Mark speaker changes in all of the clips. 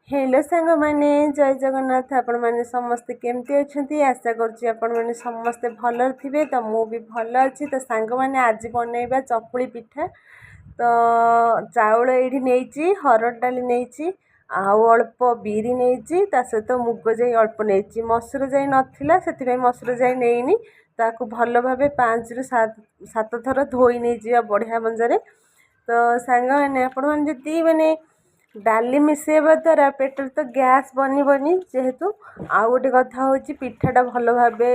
Speaker 1: Hello ସାଙ୍ଗମାନେ, ଜୟ ଜଗନ୍ନାଥ। ଆପଣମାନେ ସମସ୍ତେ କେମିତି ଅଛନ୍ତି? ଆଶା କରୁଛି ଆପଣମାନେ ସମସ୍ତେ ଭଲରେ ଥିବେ। ତ ମୁଁ ବି ଭଲ ଅଛି। ତ ସାଙ୍ଗମାନେ, ଆଜି ବନେଇବା ଚକୁଳି ପିଠା। ତ ଚାଉଳ ଏଇଠି ନେଇଛି, ହରଡ଼ ଡାଲି ନେଇଛି, ଆଉ ଅଳ୍ପ ବିରି ନେଇଛି, ତା ସହିତ ମୁଗ ଯାଇ ଅଳ୍ପ ନେଇଛି। ମସୁର ଯାଇ ନଥିଲା, ସେଥିପାଇଁ ମସୁର ଯାଇ ନେଇନି। ତାକୁ ଭଲ ଭାବେ 5ରୁ 7 ଥର ଧୋଇ ନେଇଯିବା ବଢ଼ିଆ ମଞ୍ଜାରେ। ତ ସାଙ୍ଗମାନେ, ଆପଣମାନେ ଯଦି ମାନେ ଡାଲି ମିଶାଇବା ଦ୍ୱାରା ପେଟରେ ତ ଗ୍ୟାସ୍ ବନିବନି ଯେହେତୁ, ଆଉ ଗୋଟେ କଥା ହେଉଛି ପିଠାଟା ଭଲ ଭାବେ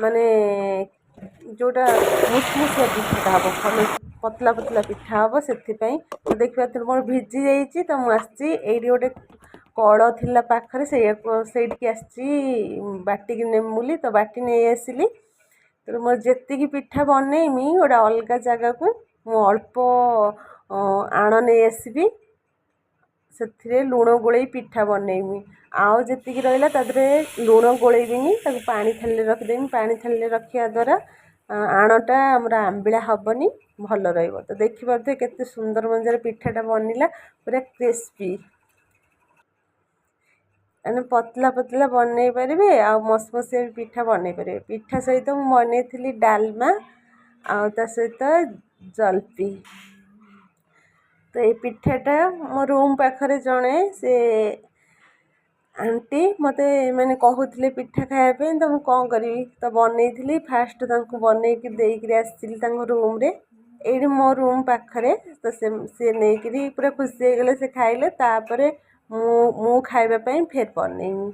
Speaker 1: ମାନେ ଯେଉଁଟା ମୁସମୁସିଆ ପିଠାଟା ହେବ, ଭଲ ପତଲା ପତଲା ପିଠା ହେବ ସେଥିପାଇଁ। ତ ଦେଖିବା, ମୋର ଭିଜି ଯାଇଛି। ତ ମୁଁ ଆସିଛି ଏଇଠି ଗୋଟେ କଳ ଥିଲା ପାଖରେ, ସେଇଆକୁ ସେଇଠିକି ଆସିଛି ବାଟିକି ନେମି ବୋଲି। ତ ବାଟି ନେଇ ଆସିଲି। ତେଣୁ ମୋର ଯେତିକି ପିଠା ବନେଇମି, ଗୋଟେ ଅଲଗା ଜାଗାକୁ ମୁଁ ଅଳ୍ପ ଆଣ ନେଇ ଆସିବି, ସେଥିରେ ଲୁଣ ଗୋଳେଇ ପିଠା ବନେଇମି। ଆଉ ଯେତିକି ରହିଲା ତା ଦେହରେ ଲୁଣ ଗୋଳେଇବିନି, ତାକୁ ପାଣି ଥାଳିରେ ରଖିଦେମି। ପାଣି ଥାଳିରେ ରଖିବା ଦ୍ୱାରା ଆଣଟା ଆମର ଆମ୍ବିଳା ହେବନି, ଭଲ ରହିବ। ତ ଦେଖିପାରୁଥିବେ କେତେ ସୁନ୍ଦର ମଜାରେ ପିଠାଟା ବନିଲା, ପୁରା କ୍ରିସ୍ପି, ମାନେ ପତଲା ପତଲା ବନେଇ ପାରିବେ ଆଉ ମସମସିଆ ବି ପିଠା ବନେଇ ପାରିବେ। ପିଠା ସହିତ ମୁଁ ବନେଇଥିଲି ଡାଲମା ଆଉ ତା ସହିତ ଜଲପି। ତ ଏଇ ପିଠାଟା ମୋ ରୁମ୍ ପାଖରେ ଜଣେ ସେ ଆଣ୍ଟି ମୋତେ ମାନେ କହୁଥିଲେ ପିଠା ଖାଇବା ପାଇଁ। ତ ମୁଁ କ'ଣ କରିବି, ତ ବନେଇଥିଲି। ଫାଷ୍ଟ ତାଙ୍କୁ ବନେଇକି ଦେଇକିରି ଆସିଥିଲି ତାଙ୍କ ରୁମ୍ରେ, ଏଇଠି ମୋ ରୁମ୍ ପାଖରେ। ତ ସେ ନେଇକିରି ପୁରା ଖୁସି ହେଇଗଲେ, ସେ ଖାଇଲେ। ତାପରେ ମୁଁ ଖାଇବା ପାଇଁ ଫେର୍ ବନେଇମି।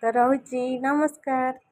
Speaker 1: ତ ରହୁଛି, ନମସ୍କାର।